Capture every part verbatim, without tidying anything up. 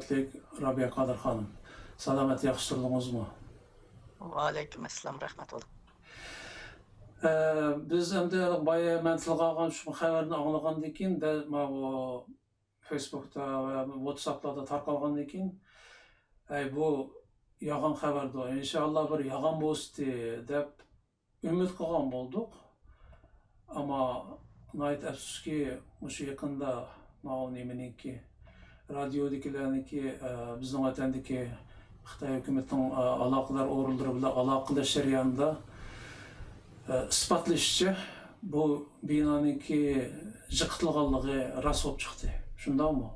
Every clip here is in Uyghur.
ھۆرمەتلىك رابىيە قادىر خانىم. سالامەت، ياخشى تۇردىڭىزمۇ؟ ۋەئەلەيكۇم ئەسسالام، رەھمەت ئۇلۇغ. ئە، بىز ئەمدى بايا مەن تىلغا ئالغان شۇ خەۋەرنى ئاڭلىغاندىن كېيىن، دەل ماۋۇ فېيسبۇكتا ۋە ۋاتساپلاردا تارقالغاندىن كېيىن، ئەي، بۇ ياغان خەۋەردۇ، ئىنشائاللا بىر ياغان بولسىتى دەپ ئۈمىد قىلغان بولدۇق. ئەمما ناھايىتى ئەپسۇسكى، مۇشۇ يېقىندا ماۋۇ نېمىنىڭكى، رادىيودىكىلەرنىڭكى، ئە، بىزنىڭ ۋەتەندىكى خىتاي ھۆكۈمىتىنىڭ، ئە، ئالاقىدار ئورۇنلىرى بىلەن ئالاقىلىشىش جەريانىدا، ئە، ئىسپاتلىشىچە، بۇ بىنانىڭكى يىقىتىلغانلىقى راست بولۇپ چىقتى. شۇنداقمۇ؟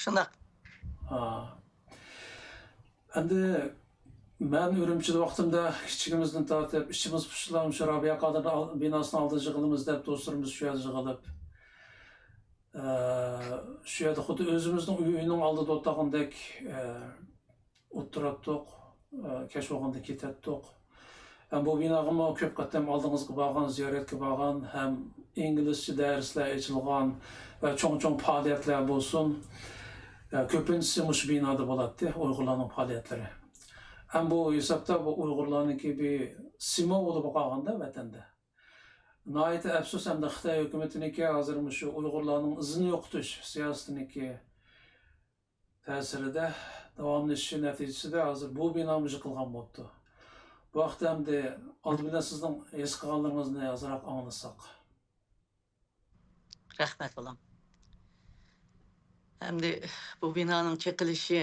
شۇنداق. ھا. ئەمدى مەن ئۈرۈمچىدە ۋاقتىمدا كىچىكىمىزدىن تارتىپ ئىچىمىز پۇشۇلار، مۇشۇ رابىيە قادىر ئال-، بىناسىنىڭ ئالدىدا يىغىلىمىز دەپ دوستلىرىمىز شۇ يەردە يىغىلىپ، ئە، شۇ يەردە خۇددى ئۆزىمىزنىڭ ئۆيىنىڭ ئالدىدا ئولتۇرغاندەك، ئە، ئولتۇراتتۇق، ئە، كەچ بولغاندا كېتەتتۇق. ھەم بۇ بىناغىمۇ كۆپ قېتىم ئالدىڭىزغا بارغان، زىيارەتكە بارغان، ھەم ئىنگلىزچە دەرسلەر ئېچىلغان ۋە چوڭ-چوڭ پائالىيەتلەر بولسۇن، ئە، كۆپىنچىسى مۇشۇ بىنادا بولاتتى، ئۇيغۇرلارنىڭ پائالىيەتلىرى. ھەم بۇ ھېسابتا بۇ ئۇيغۇرلارنىڭكى بىر سىمۋولى بولۇپ قالغاندا ۋەتەندە. ناھايىتى ئەپسۇس، ھەمدە خىتاي ھۆكۈمىتىنىڭكى ھازىر مۇشۇ ئۇيغۇرلارنىڭ ئىزىنى يوقىتىش سىياسىتىنىڭكى تەسىرىدە، داۋاملىشىشى نەتىجىسىدە ھازىر بۇ بىنامۇ يىقىلغان بوپتۇ. بۇ ھەقتە ئەمدى ئالدى بىلەن سىزنىڭ ھېس قىلغانلىرىڭىزنى ئازراق ئاڭلىساق. رەھمەت، بالام. ئەمدى بۇ بىنانىڭ چېقىلىشى،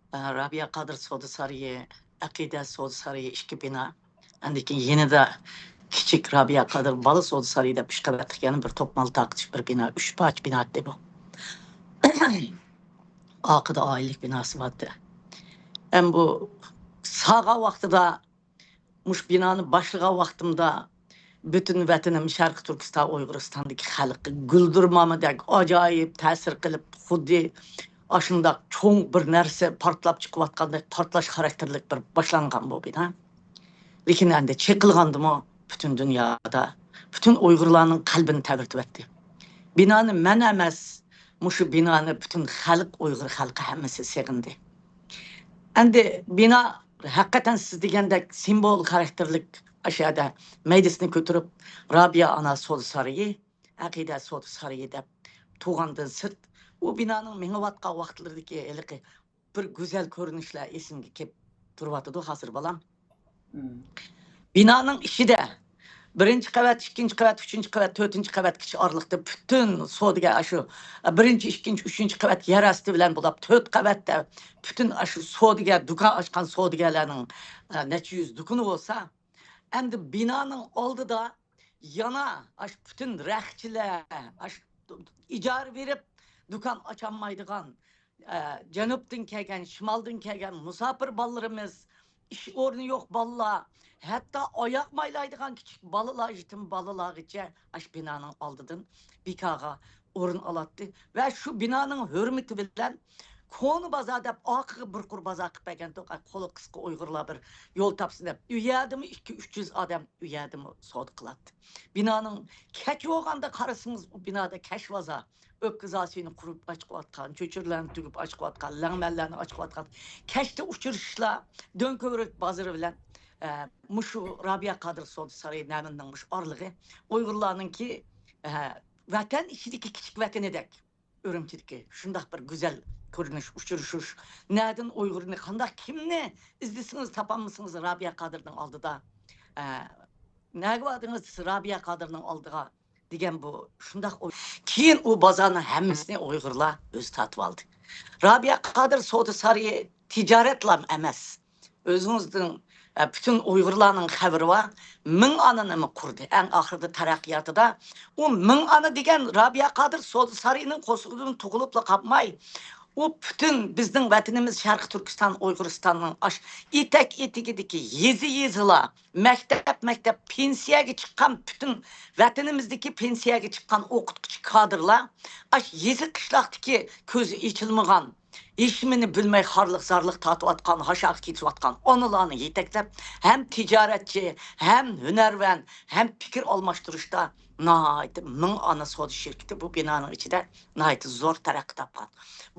ئە، رابىيە قادىر سودا سارىيى، ئەقىدە سودا سارىيى ئىككى بىنا. ئاندىن كېيىن يېنىدا كىچىك رابىيە قادىر بالا سودا سارىيى دەپ ئۈچ قەۋەتلىك يەنە بىر توپ مال تارقىتىش بىر بىنا، ئۈچ پارچە بىنا ئىدى بۇ. ئارقىدا ئائىلىلىك بىناسى بارتى. ھەم بۇ ساغا ۋاقتىدا مۇشۇ بىنانى باشلىغان ۋاقتىمدا پۈتۈن ۋەتىنىم شەرقىي تۈركىستان، ئۇيغۇرىستاندىكى خەلققە گۈلدۈرمامىدەك ئاجايىپ تەسىر قىلىپ، خۇددى ئاشۇنداق چوڭ بىر نەرسە پارتلاپ چىقىۋاتقاندەك پارتلاش خاراكتېرلىك بىر باشلانغان بۇ بىنا. لېكىن ئەمدى چېقىلغاندىمۇ پۈتۈن دۇنيادا، پۈتۈن ئۇيغۇرلارنىڭ قەلبىنى تەۋرىتىۋەتتى. بىنانى مەن ئەمەس، مۇشۇ بىنانى پۈتۈن خەلق، ئۇيغۇر خەلقى ھەممىسى سېغىندى. ئەمدى بىنا ھەقىقەتەن سىز دېگەندەك سىمۋول خاراكتېرلىك، ئاشۇ يەردە مەيدىسىنى كۆتۈرۈپ، رابىيە ئانا سودا سارىيى، ئەقىدە سودا سارىيى دەپ تۇغاندىن سىرت، ئۇ بىنانىڭ مېڭىۋاتقان ۋاقىتلىرىدىكى ھېلىقى بىر گۈزەل كۆرۈنۈشلەر ئېسىمگە كېلىپ تۇرۇۋاتىدۇ ھازىر، بالام. مم. بىنانىڭ ئىچىدە بىرىنچى قەۋەت، ئىككىنچى قەۋەت، ئۈچىنچى قەۋەت، تۆتىنچى قەۋەتكىچە ئارىلىقتا پۈتۈن سودىگەر، ئاشۇ بىرىنچى، ئىككىنچى، ئۈچىنچى قەۋەت يەر ئاستى بىلەن بولاپ، تۆت قەۋەتتە پۈتۈن ئاشۇ سودىگەر، دۇكان ئاچقان سودىگەرلەرنىڭ، ئە، نەچچە يۈز دۇكىنى بولسا، ئەمدى بىنانىڭ ئالدىدا يەنە ئاشۇ پۈتۈن رەختچىلەر، ئاشۇ ئىجارە بېرىپ دۇكان ئاچالمايدىغان، ئە، جەنۇبتىن كەلگەن، شىمالدىن كەلگەن مۇساپىر بالىلىرىمىز، ئىش ئورنى يوق بالىلار، ھەتتا ئاياق مايلايدىغان كىچىك بالىلار، يېتىم بالىلارغىچە ئاشۇ بىنانىڭ ئالدىدىن بىكارغا ئورۇن ئالاتتى. ۋە شۇ بىنانىڭ ھۆرمىتى بىلەن كونا بازار دەپ ئارقىغا بىر قۇر بازار قىلىپ بەرگەنتۇق. ئاي، قولى قىسقا ئۇيغۇرلار بىر يول تاپسۇن دەپ، ئۇ يەردىمۇ ئىككى، ئۈچ يۈز ئادەم ئۇ يەردىمۇ سودا قىلاتتى. بىنانىڭ كەچ بولغاندا قارىسىڭىز، ئۇ بىنادا كەچ بازار، ئۆپكە زاسىيىنى قۇرۇپ ئاچىقىۋاتقان، چۆچۈرىلەرنى تۈگۈپ ئاچىقىۋاتقان، لەڭمەنلەرنى ئاچىقىۋاتقان، كەچتە ئۇچرىشىشلار دۆڭكۆۋرۈك بازىرى بىلەن، ئە، مۇشۇ رابىيە قادىر سودا سارىيى نەمىنىڭ مۇشۇ ئارىلىقى ئۇيغۇرلارنىڭكى، ئە، ۋەتەن ئىچىدىكى كىچىك ۋەتىنىدەك. ئۈرۈمچىدىكى شۇنداق بىر گۈزەل كۆرۈنۈش، ئۇچرىشىش. نەدىن ئۇيغۇرنى، قانداق، كىمنى ئىزدىسىڭىز تاپالمىسىڭىز رابىيە قادىرنىڭ ئالدىدا. ئە، نەگە باردىڭىز رابىيە قادىرنىڭ ئالدىغا دېگەن بۇ شۇنداق ئوي. كېيىن ئۇ بازارنىڭ ھەممىسىنى ئۇيغۇرلار ئۆزى تارتىۋالدى. رابىيە قادىر سودا سارىيى تىجارەتلام ئەمەس. ئۆزىڭىزنىڭ، ئە، پۈتۈن ئۇيغۇرلارنىڭ خەۋىرى بار. مىڭ ئانىنىمۇ قۇردى. ئەڭ ئاخىرىدا تەرەققىياتىدا ئۇ مىڭ ئانا دېگەن رابىيە قادىر سودا سارىيىنىڭ قورسىقىدىن تۇغۇلۇپلا قالماي، ئۇ پۈتۈن بىزنىڭ ۋەتىنىمىز شەرقىي تۈركىستان، ئۇيغۇرىستاننىڭ ئاش ئېتەك ئېتىكىدىكى يېزا يېزىلا، مەكتەپ مەكتەپ، پېنسىيەگە چىققان پۈتۈن ۋەتىنىمىزدىكى پېنسىيەگە چىققان ئوقۇتقۇچى كادىرلار ئاش يېزا قىشلاقتىكى كۆزى ئېچىلمىغان، ھېچنېمىنى بىلمەي خارلىق-زارلىق تارتىۋاتقان، ھاشاغا كېتىۋاتقان ئانىلارنى يېتەكلەپ، ھەم تىجارەتچى، ھەم ھۈنەرۋەن، ھەم پىكىر ئالماشتۇرۇشتا ناھايىتى مىڭ ئانا سودا شىركىتى بۇ بىنانىڭ ئىچىدە ناھايىتى زور تەرەققىي تاپقان.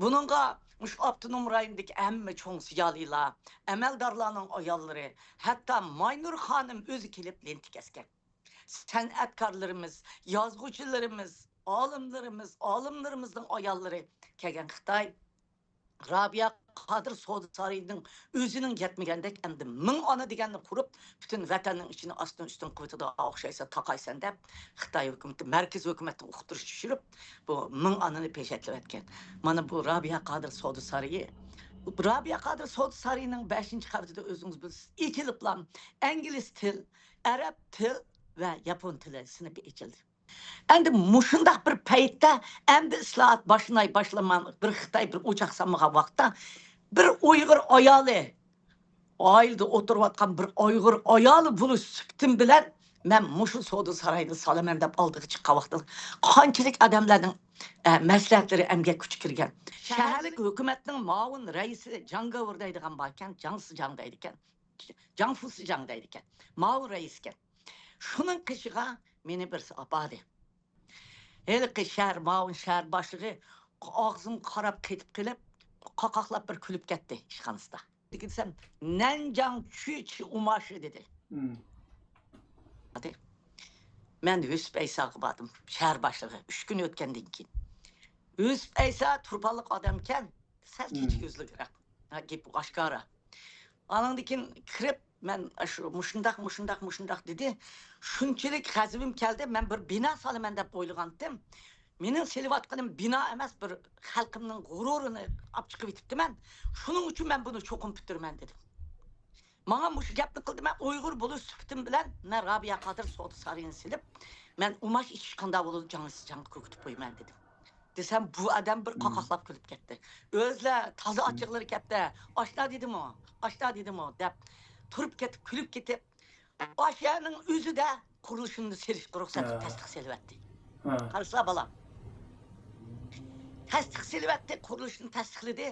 بۇنىڭغا مۇشۇ ئاپتونوم رايوندىكى ھەممە چوڭ زىيالىيلار، ئەمەلدارلارنىڭ ئاياللىرى، ھەتتا ماينۇر خانىم ئۆزى كېلىپ لېنتە كەسكەن. سەنئەتكارلىرىمىز، يازغۇچىلىرىمىز، ئالىملىرىمىز، ئالىملىرىمىزنىڭ ئاياللىرى كەلگەن خىتاي رابىيە قادىر سودا سارىيىنىڭ ئۆزىنىڭ يەتمىگەندەك، ئەمدى مىڭ ئانا دېگەننى قۇرۇپ، پۈتۈن ۋەتەننىڭ ئىچىنى ئاستىن ئۈستۈن قىلىۋېتىدىغان ئوخشايسەن، تاقايسەن دەپ، خىتاي ھۆكۈمىتى مەركىزىي ھۆكۈمەتنىڭ ئۇقتۇرۇشىنى چۈشۈرۈپ، بۇ مىڭ ئانىنى پېچەتلەۋەتكەن. مانا بۇ رابىيە قادىر سودا سارىيى. رابىيە قادىر سودا سارىيىنىڭ بەشىنچى قەۋىتىدە ئۆزىڭىز بىلىسىز، ئېچىلىپلا ئىنگلىز تىل، ئەرەب تىل ۋە ياپون تىلى سىنىپى ئېچىلدى. ئەمدى مۇشۇنداق بىر پەيتتە، ئەمدى ئىسلاھات باشلىناي باشلىماي بىر خىتاي بىر ئوچاق سالمىغان ۋاقىتتا، بىر ئۇيغۇر ئايالى، ئائىلىدە ئولتۇرۇۋاتقان بىر ئۇيغۇر ئايالى بولۇش سۈپىتىم بىلەن، مەن مۇشۇ سودا سارايىنى سالىمەن دەپ ئالدىغا چىققان ۋاقتىدا قانچىلىك ئادەملەرنىڭ، ئە، مەسلىھەتلىرى ئەمگەك كۈچى كىرگەن. شەھەرلىك ھۆكۈمەتنىڭ مۇئاۋىن رەئىسى جاڭ گاۋۇر دەيدىغان باركەن، جاڭ سىجاڭ دەيدىكەن، جاڭ فۇسىجاڭ دەيدىكەن، مۇئاۋىن رەئىسكەن. شۇنىڭ قېشىغا مېنى بىرسى ئاپاردى. ھېلىقى شەھەر، مۇئاۋىن شەھەر باشلىقى ئاغزىمغا قاراپ قېتىپ قېلىپ، قاقاقلاپ بىر كۈلۈپ كەتتى ئىشخانىسىدا. دېسەم، نەنجاڭ چۈچ ئۇماشى دېدى. مەن يۈسۈپ ئەيساغا باردىم، شەھەر باشلىقى. ئۈچ كۈن ئۆتكەندىن كېيىن. يۈسۈپ ئەيسا تۇرپانلىق ئادەمكەن، سەل كېچە كۆزلۈكرەك. ھە، گېپى ئاشكارا. ئانىڭدىن كېيىن كىرىپ، مەن شۇ مۇشۇنداق، مۇشۇنداق، مۇشۇنداق دېدى. شۇنچىلىك غەزىپىم كەلدى، مەن بىر بىنا سالىمەن دەپ ئويلىغانتىم. مېنىڭ سېلىۋاتقىنىم بىنا ئەمەس، بىر خەلقىمنىڭ غۇرۇرىنى ئاپ چىقىۋېتىپتىمەن. شۇنىڭ ئۈچۈن مەن بۇنى چوقۇم پۈتتۈرىمەن دېدىم. ماڭا مۇشۇ گەپنى قىلدى، مەن ئۇيغۇر بولۇش سۈپىتىم بىلەن مەن رابىيە قادىر سودا سارىيىنى سېلىپ، مەن ئۇماش ئىچىش قانداق بولىدۇ، جاڭ سىجاڭغا كۆكۈتۈپ قويىمەن دېدىم. دېسەم، بۇ ئادەم بىر قاقاقلاپ كۈلۈپ كەتتى. ئۆزلەر تازا ئاچچىقلىرى كەپتە، ئاشنا دېدىمۇ، ئاشنا دېدىمۇ دەپ تۇرۇپ كېتىپ، كۈلۈپ كېتىپ، ئاشۇ يەرنىڭ ئۆزىدە قۇرۇلۇشىنى سېلىشقا رۇخسەت تەستىق سېلىۋەتتى. قارىسىلا بالام. تەستىق سېلىۋەتتى، قۇرۇلۇشنى تەستىقلىدى.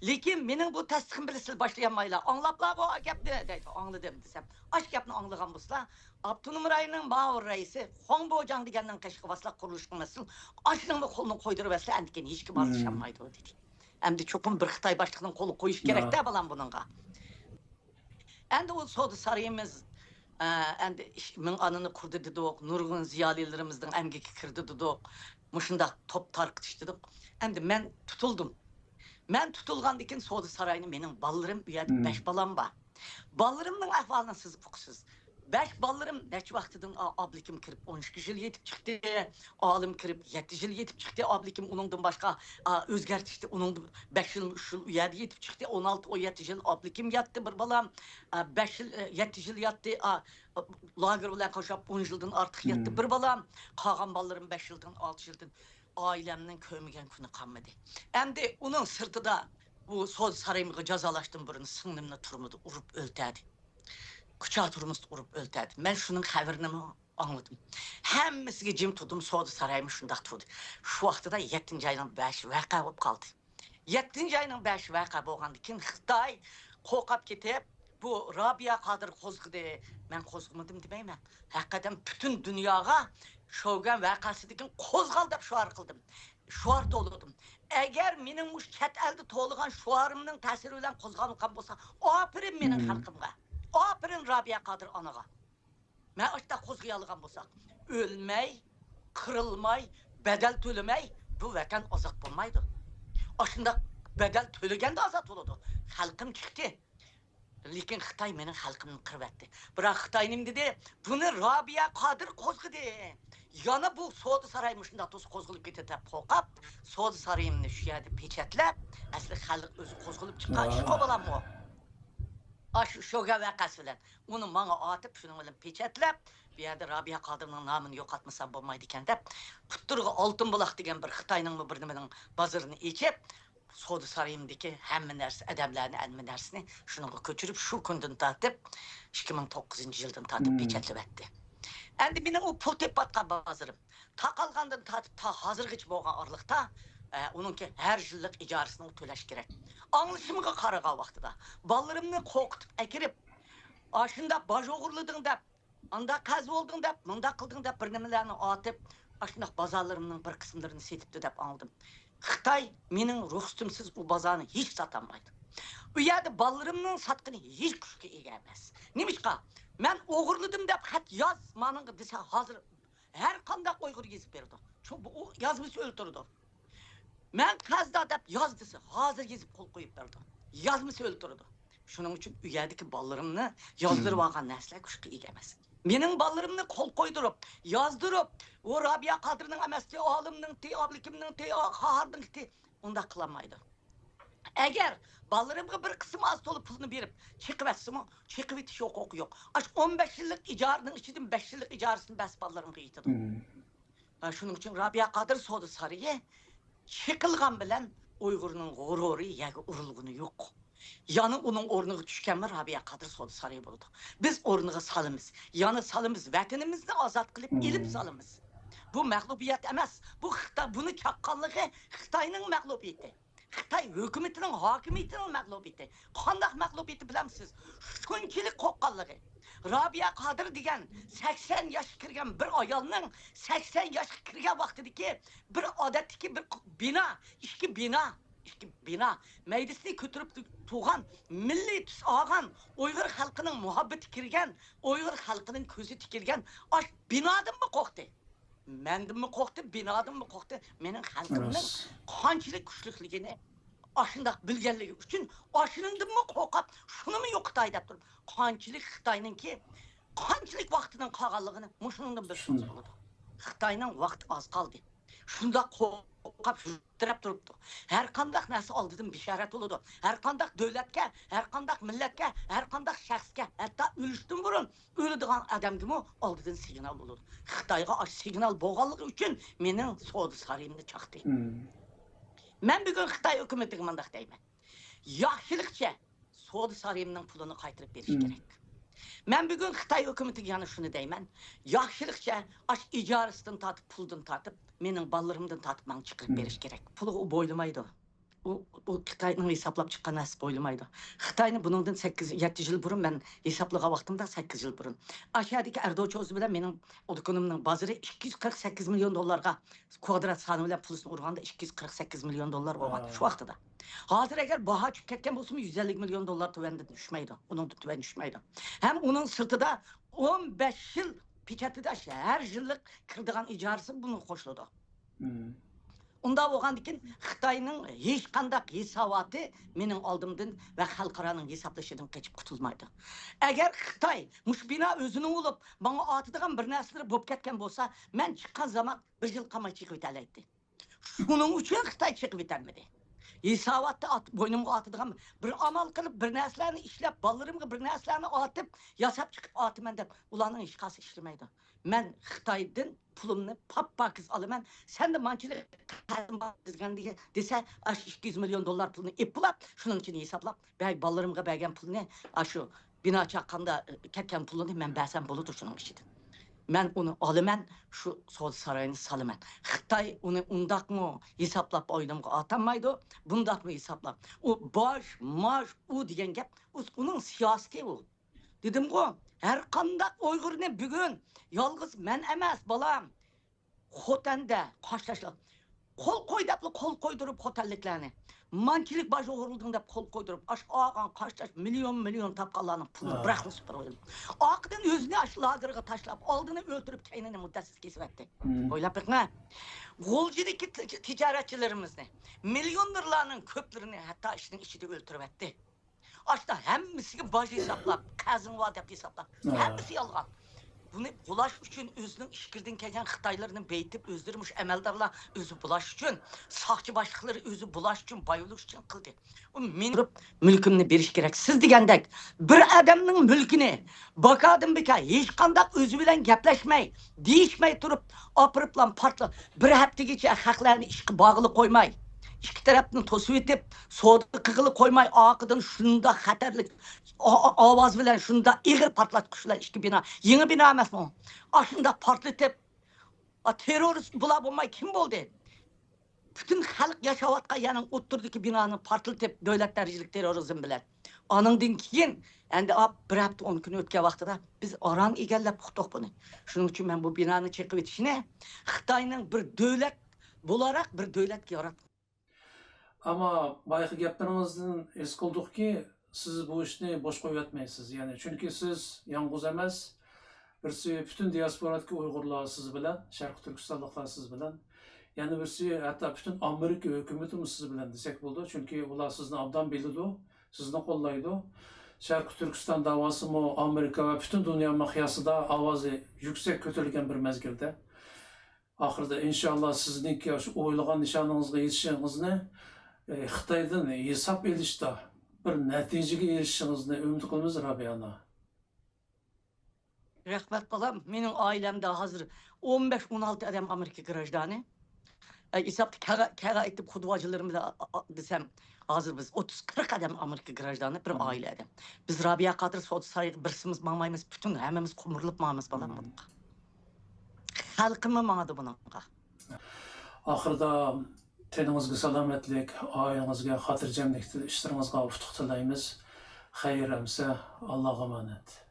لېكىن مېنىڭ بۇ تەستىقىم بىلەن سىز باشلىيالمايلا. ئاڭلاپلارغۇ ئا گەپنى دەيدۇ. ئاڭلىدىم دېسەم، ئاشۇ گەپنى ئاڭلىغان بولسىلا، ئاپتونوم رايوننىڭ مۇئاۋىن رەئىسى خۇاڭ بوجاڭ دېگەننىڭ قېشىغا بارسىلا قۇرۇلۇشقا مەسئۇل، ئاشۇنىڭمۇ قولىنى قويدۇرۇۋەتسىلە، ئەندىكىن ھېچكىم ئارىلىشالمايدۇ دېدى. ئەمدى چوقۇم بىر خىتاي باشلىقىنىڭ قولى قويۇش كېرەكتە بالام بۇنىڭغا. ئەمدى ئۇ سودا سارىيىمىز، ئە، ئەمدى ئىش-، مىڭ ئانىنى قۇردى دېدۇق، نۇرغۇن زىيالىيلىرىمىزنىڭ ئەمگىكى كىردى دېدۇق، مۇشۇنداق توپ تارقىتىش دېدۇق. ئەمدى مەن تۇتۇلدۇم. مەن تۇتۇلغاندىن كېيىن سودا سارايىنى مېنىڭ بالىلىرىم، ئۇ يەردە بەش بالام بار. بالىلىرىمنىڭ ئەھۋالىنى سىز ئۇقىسىز. بەش بالىلىرىم نەچچە ۋاقتىدىن ئا-، ئابلىكىم كىرىپ ئون ئىككى يىل يېتىپ چىقتى. ئالىم كىرىپ يەتتە يىل يېتىپ چىقتى. ئابلىكىم ئۇنىڭدىن باشقا، ئا، ئۆزگەرتىشتى. ئۇنىڭ بەش يىل، ئۈچ يىل ئۇ يەردە يېتىپ چىقتى. ئون ئالتە، ئون يەتتە يىل ئابلىكىم ياتتى بىر بالام. ئا، بەش يىل، ئە، يەتتە يىل ياتتى. ئا، لاگېر بىلەن قوشۇپ ئون يىلدىن ئارتۇق ياتتى بىر بالام. قالغان بالىلىرىم بەش يىلدىن، ئالتە يىلدىن. ئائىلەمنىڭ كۆرمىگەن كۈنى قالمىدى. ئەمدى ئۇنىڭ سىرتىدا بۇ سودا سارايىمغا جازالاشتىن بۇرۇن سىڭلىمنى تۈرمىدە ئۇرۇپ ئۆلتەردى. كۇچا تۈرمىسىدە ئۇرۇپ ئۆلتەردى. مەن شۇنىڭ خەۋىرىنىمۇ ئاڭلىدىم. ھەممىسىگە جىم تۇردۇم، سودا سارايمۇ شۇنداق تۇردى. شۇ ۋاقتىدا يەتتىنچى ئاينىڭ بەشى ۋەقە بولۇپ قالدى. يەتتىنچى ئاينىڭ بەشى ۋەقە بولغاندىن كېيىن خىتاي قورقۇپ كېتىپ، بۇ رابىيە قادىر قوزغىدى. مەن قوزغىمىدىم دېمەيمەن. ھەقىقەتەن پۈتۈن دۇنياغا شوگەن ۋەقەسىدىن كېيىن قوزغال دەپ شوئار قىلدىم. شوئار تولىدىم. ئەگەر مېنىڭ مۇشۇ چەت ئەلدە تولىغان شوئارىمنىڭ تەسىرى بىلەن قوزغالغان بولسا، ئاپىرىن مېنىڭ خەلقىمگە. ئاپىرىن رابىيە قادىر ئانىغا. مەن ئاشۇنداق قوزغىيالىغان بولساق، ئۆلمەي، قىرىلماي، بەدەل تۆلىمەي بۇ ۋەتەن ئازاد بولمايدۇ. ئاشۇنداق بەدەل تۆلىگەندە ئازاد بولىدۇ. خەلقىم چىقتى. لېكىن خىتاي مېنىڭ خەلقىمنى قىرىۋەتتى. بىراق خىتاي نېمە دېدى؟ بۇنى رابىيە قادىر قوزغىدى. يەنە بۇ سودا سارايى مۇشۇنداق تۇرسا قوزغىلىپ كېتىدۇ دەپ قورقۇپ، سودا سارايىمنى شۇ يەردە پېچەتلەپ، ئەسلى خەلق ئۆزى قوزغىلىپ چىققان ئىشقۇ بالاممۇ؟ ئاشۇ شوگەن ۋەقەسى بىلەن ئۇنى ماڭا ئاتىپ، شۇنىڭ بىلەن پېچەتلەپ، بۇ يەردە رابىيە قادىرنىڭ نامىنى يوقاتمىسام بولمايدىكەن دەپ، پۇتتۇرغا ئالتۇن بۇلاق دېگەن بىر خىتاينىڭمۇ بىر نېمىنىڭ بازىرىنى ئېچىپ، سودا سارايىمدىكى ھەممە نەرسە، ئادەملەرنى، ھەممە نەرسىنى شۇنىڭغا كۆچۈرۈپ، شۇ كۈندىن تارتىپ، ئىككى مىڭ توققۇزىنچى يىلدىن تارتىپ پېچەتلىۋەتتى. ئەمدى مېنىڭ ئۇ پۇل تېپىۋاتقان بازىرىم تاقالغاندىن تارتىپ تا ھازىرغىچە بولغان ئارىلىقتا، ئە، ئۇنىڭكى ھەر يىللىق ئىجارىسىنى تۆلەش كېرەك. ئاڭلىشىمغا قارىغان ۋاقتىدا، بالىلىرىمنى قورقۇتۇپ ئەكىرىپ، ئاشۇنداق باج ئوغرىلىدىڭ دەپ، ئانداق قەرز بولدۇڭ دەپ، مۇنداق قىلدىڭ دەپ، بىر نېمىلەرنى ئاتىپ، ئاشۇنداق بازارلىرىمنىڭ بىر قىسىملىرىنى سېتىپتۇ دەپ ئاڭلىدىم. خىتاي مېنىڭ رۇخسىتىمسىز ئۇ بازارنى ھېچ ساتالمايدۇ. ئۇ يەردە بالىلىرىمنىڭ ساتقىنى ھېچ كۈچكە ئىگە ئەمەس. نېمىشقا؟ مەن ئوغرىلىدىم دەپ خەت ياز مانىڭغا دېسە، ھازىر ھەر قانداق ئۇيغۇر يېزىپ بېرىدۇ. چۈنكى بۇ، ئۇ يازمىسا ئۆلتۈرىدۇ. مەن قەرزدار دەپ ياز دېسە، ھازىر يېزىپ قول قويۇپ بېرىدۇ. يازمىسا ئۆلتۈرىدۇ. شۇنىڭ ئۈچۈن ئۇ يەردىكى بالىلىرىمنى يازدۇرۇۋالغان نەرسىلەر كۈچكە ئىگە ئەمەس. مېنىڭ بالىلىرىمنى قول قويدۇرۇپ، يازدۇرۇپ، ئۇ رابىيە قادىرنىڭ ئەمەستى، ئالىمنىڭتى، ئابلىكىمنىڭتى، قاھارنىڭتى، ئۇنداق قىلالمايدۇ. ئەگەر بالىلىرىمغا بىر قىسىم ئاز تولا پۇلنى بېرىپ، چېقىۋەتسىمۇ، چېقىۋېتىش ھوقۇقى يوق. ئاشۇ ئون بەش يىللىق ئىجارىنىڭ ئىچىدىن بەش يىللىق ئىجارىسىنى بەرسە بالىلىرىمغا يېتىدۇ. ھە، شۇنىڭ ئۈچۈن رابىيە قادىر سودا سارىيى چېقىلغان بىلەن ئۇيغۇرنىڭ غۇرۇرى يەرگە ئۇرۇلغىنى يوق. يەنە ئۇنىڭ ئورنىغا چۈشكەنمۇ رابىيە قادىر سودا سارىيى بولىدۇ. بىز ئورنىغا سالىمىز. يەنە سالىمىز. ۋەتىنىمىزنى ئازاد قىلىپ ئېلىپ سالىمىز. بۇ مەغلۇبىيەت ئەمەس. بۇ خىتاي، بۇنى چاققانلىقى خىتاينىڭ مەغلۇبىيىتى. خىتاي ھۆكۈمىتىنىڭ، ھاكىمىيىتىنىڭ مەغلۇبىيىتى. قانداق مەغلۇبىيىتى بىلەمسىز؟ شۇنچىلىك قورققانلىقى. رابىيە قادىر دېگەن سەكسەن ياشقا كىرگەن بىر ئايالنىڭ سەكسەن ياشقا كىرگەن ۋاقتىدىكى بىر ئادەتتىكى بىر بىنا، ئىككى بىنا، ئىككى بىنا مەيدىسىنى كۆتۈرۈپ تۇرغان، مىللىي تۈس ئالغان، ئۇيغۇر خەلقىنىڭ مۇھەببىتى كىرگەن، ئۇيغۇر خەلقىنىڭ كۆزى تىكىلگەن ئاش بىنادىنمۇ قورقتى. مەندىنمۇ قورقتى، بىنادىنمۇ قورقتى. مېنىڭ خەلقىمنىڭ قانچىلىك كۈچلۈكلۈكىنى ئاشۇنداق بىلگەنلىكى ئۈچۈن، ئاشۇنىڭدىنمۇ قورقۇپ، شۇنىمۇ يوقىتاي دەپ تۇرۇپ، قانچىلىك خىتاينىڭكى، قانچىلىك ۋاقتىنىڭ قالغانلىقىنى مۇشۇنىڭدىن بىلسىڭىز بولىدۇ. خىتاينىڭ ۋاقتى ئاز قالدى. شۇنداق قورقۇپ تىترەپ تۇرۇپتۇ. ھەر قانداق نەرسە ئالدىدىن بېشارەت بولىدۇ. ھەر قانداق دۆلەتكە، ھەر قانداق مىللەتكە، ھەر قانداق شەخسكە، ھەتتا ئۆلۈشتىن بۇرۇن ئۆلىدىغان ئادەمگىمۇ ئالدىدىن سىگنال بولىدۇ. خىتايغا ئاشۇ سىگنال بولغانلىقى ئۈچۈن مېنىڭ سودا سارىيىمنى چاقتى. مەن بۈگۈن خىتاي ھۆكۈمىتىگە مۇنداق دەيمەن. ياخشىلىقچە سودا سارىيىمنىڭ پۇلىنى قايتۇرۇپ بېرىش كېرەك. مەن بۈگۈن خىتاي ھۆكۈمىتىگە يەنە شۇنى دەيمەن. ياخشىلىقچە ئاشۇ ئىجارىسىدىن تارتىپ، پۇلدىن تارتىپ، مېنىڭ بالىلىرىمدىن تارتىپ ماڭا چىقىرىپ بېرىش كېرەك. پۇلغا ئۇ بويلىمايدۇ. ئۇ، ئۇ خىتاينىڭ ھېسابلاپ چىققان نەرسىسى بويلىمايدۇ. خىتاينى بۇنىڭدىن سەككىز، يەتتە يىل بۇرۇن، مەن ھېسابلىغان ۋاقتىمدا سەككىز يىل بۇرۇن. ئاشۇ يەردىكى ئەردوچى ئۆزى بىلەن مېنىڭ دۇكىنىمنىڭ بازىرى ئىككى يۈز قىرىق سەككىز مىليون دوللارغا، كوادرات سانى بىلەن پۇلىسىنى ئۇرغاندا ئىككى يۈز قىرىق سەككىز مىليون دوللار بولغان شۇ ۋاقتىدا. ھازىر ئەگەر باھا چۈشۈپ كەتكەن بولسىمۇ، يۈز ئەللىك مىليون دوللار تۆۋەندىن چۈشمەيدۇ. ئۇنىڭدىن تۆۋەن چۈشمەيدۇ. ھەم ئۇنىڭ سىرتىدا ئون بەش يىل پېچەتلىداش ھەر يىللىق كىرىدىغان ئىجارىسى بۇنىڭغا قوشۇلىدۇ. ئۇنداق بولغاندىكىن خىتاينىڭ ھېچقانداق ھېساباتى مېنىڭ ئالدىمدىن ۋە خەلقئارانىڭ ھېسابلىشىدىن قېچىپ قۇتۇلمايدۇ. ئەگەر خىتاي مۇشۇ بىنا ئۆزىنىڭ بولۇپ، ماڭا ئاتىدىغان بىر نەرسىلىرى بولۇپ كەتكەن بولسا، مەن چىققان زامان بىر يىل قالماي چىقىۋېتەلەيتتى. شۇنىڭ ئۈچۈن خىتاي چىقىۋېتەلمىدى. ھېساباتتا ئات-، بوينۇمغا ئاتىدىغان بىر ئامال قىلىپ، بىر نەرسىلەرنى ئىشلەپ، بالىلىرىمغا بىر نەرسىلەرنى ئاتىپ، ياساپ چىقىپ ئاتىمەن دەپ، ئۇلارنىڭ ھېچقايسى ئىشلىمەيدۇ. مەن خىتايدىن پۇلۇمنى پاپ-پاكىز ئالىمەن. سەندە مانچىلىك قەرزىم بار دېگەن دېسە، ئاشۇ ئىككى يۈز مىليون دوللار پۇلنى ئېلىپ بولاپ، شۇنىڭ ئىچىدىن ھېسابلاپ، بەگ-، بالىلىرىمغا بەرگەن پۇلنى، ئاشۇ بىنا چاققاندا كەتكەن پۇلنى مەن بەرسەم بولىدۇ شۇنىڭ ئىچىدىن. مەن ئۇنى ئالىمەن، شۇ سودا سارايىنى سالىمەن. خىتاي ئۇنى ئۇنداقمۇ ھېسابلاپ بوينۇمغا ئاتالمايدۇ، بۇنداقمۇ ھېسابلاپ. ئۇ باج، ماج، ئۇ دېگەن گەپ، ئۇ، ئۇنىڭ سىياسىتى ئۇ. دېدىمغۇ، ھەر قانداق ئۇيغۇرنى بۈگۈن يالغۇز مەن ئەمەس، بالام، خوتەندە، قاشتاشلار، قول قوي دەپلا قول قويدۇرۇپ خوتەنلىكلەرنى، مانچىلىك باج ئوغرىلىدىڭ دەپ قول قويدۇرۇپ، ئاشۇ ئالغان قاشتاش مىليون مىليون تاپقانلارنىڭ پۇلىنى بىراقلا سۈپۈرۈپ قويدۇم. ئارقىدىن ئۆزىنى ئاشۇ لاگېرغا تاشلاپ، ئالدىنى ئۆلتۈرۈپ، كەينىنى مۇددەتسىز كېسىۋەتتى. ئويلاپ بېقىڭە، غۇلجىدىكى تىج-، تىجارەتچىلىرىمىزنى، مىليونېرلارنىڭ كۆپلىرىنى ھەتتا ئىشنىڭ ئىچىدە ئۆلتۈرۈۋەتتى. ئاشتا ھەممىسىگە باج ھېسابلاپ، قەرزىڭ بار دەپ ھېسابلاپ، ھەممىسى يالغان. بۇنى بۇلاش ئۈچۈن ئۆزىنىڭ ئىچكىرىدىن كەلگەن خىتايلىرىنى بېيىتىپ، ئۆزلىرى مۇشۇ ئەمەلدارلار ئۆزى بۇلاش ئۈچۈن، ساقچى باشلىقلىرى ئۆزى بۇلاش ئۈچۈن، باي بولۇش ئۈچۈن قىلدى. ئۇ مېنى مۈلكۈمنى بېرىش كېرەك. سىز دېگەندەك بىر ئادەمنىڭ مۈلكىنى باكادىن بىكار ھېچقانداق ئۆزى بىلەن گەپلەشمەي، دېيىشمەي تۇرۇپ، ئاپىرىپلا پارتلا-، بىر ھەپتىگىچە خەقلەرنى ئىشقا بارغىلى قويماي، ئىككى تەرەپنى توسۇۋېتىپ، سودا قىلغىلى قويماي، ئارقىدىن شۇنداق خەتەرلىك ئا-، ئا-، ئاۋاز بىلەن، شۇنداق ئېغىر پارتلاتقۇچ بىلەن ئىككى بىنا، يېڭى بىنا ئەمەسمۇ؟ ئاشۇنداق پارتلىتىپ، ئا، تېررورىست بۇلار بولماي كىم بولدى؟ پۈتۈن خەلق ياشاۋاتقان يەرنىڭ ئوتتۇرىدىكى بىنانى پارتلىتىپ، دۆلەت دەرىجىلىك تېررورىزم بىلەن. ئانىڭدىن كېيىن ئەمدى ئاپ بىر ھەپتە ئون كۈن ئۆتكەن ۋاقتىدا بىز ئاران ئىگىلەپ ئۇقتۇق بۇنى. شۇنىڭ ئۈچۈن مەن بۇ بىنانى چېقىۋېتىشنى خىتاينىڭ بىر دۆلەت بولاراق بىر دۆلەتكە ياراتقان. ئەمما بايىقى گەپلىرىڭىزدىن ھېس قىلدۇقكى، سىز بۇ ئىشنى بوش قويۇۋەتمەيسىز. يەنى، چۈنكى سىز يالغۇز ئەمەس، بىرسى پۈتۈن دىياسپورادىكى ئۇيغۇرلار سىز بىلەن، شەرقىي تۈركىستانلىقلار سىز بىلەن، يەنە بىرسى ھەتتا پۈتۈن ئامېرىكا ھۆكۈمىتىمۇ سىز بىلەن دېسەك بولىدۇ. چۈنكى ئۇلار سىزنى ئوبدان بىلىدۇ، سىزنى قوللايدۇ. شەرقىي تۈركىستان داۋاسىمۇ ئامېرىكا ۋە پۈتۈن دۇنيا مىقياسىدا ئاۋازى يۈكسەك كۆتۈرۈلگەن بىر مەزگىلدە، ئاخىرىدا ئىنشاللا سىزنىڭكى شۇ ئويلىغان نىشانىڭىزغا يېتىشىڭىزنى، ئى، خىتايدىن ھېساب ئېلىشتا بىر نەتىجىگە ئېرىشىشىڭىزنى ئۈمىد قىلىمىز، رابىيە ئانا. رەھمەت، بالام. مېنىڭ ئائىلەمدە ھازىر ئون بەش، ئون ئالتە ئادەم ئامېرىكا گراژدانى. ئە، ھېسابتا كەغە-، كەغە ئېيتىپ، خۇدۋاجىلىرىم بىلەن، ئا-، ئا-، دېسەم، ھازىر بىز ئوتتۇز، قىرىق ئادەم ئامېرىكا گراژدانى، بىر ئائىلە ئادەم. بىز رابىيە قادىر سودا سارايىغا بىرسىمىز ماڭمايمىز، پۈتۈن ھەممىمىز قومۇرۇلۇپ ماڭىمىز، بالام، بۇنىڭغا. خەلقىممۇ ماڭىدۇ بۇنىڭغا. ئاخىرىدا تېنىڭىزگە سالامەتلىك، ئائىلىڭىزگە خاتىرجەملىك، ئىشلىرىڭىزغا ئۇتۇق تىلەيمىز. خەير ئەمسە، ئاللاغا ئامانەت.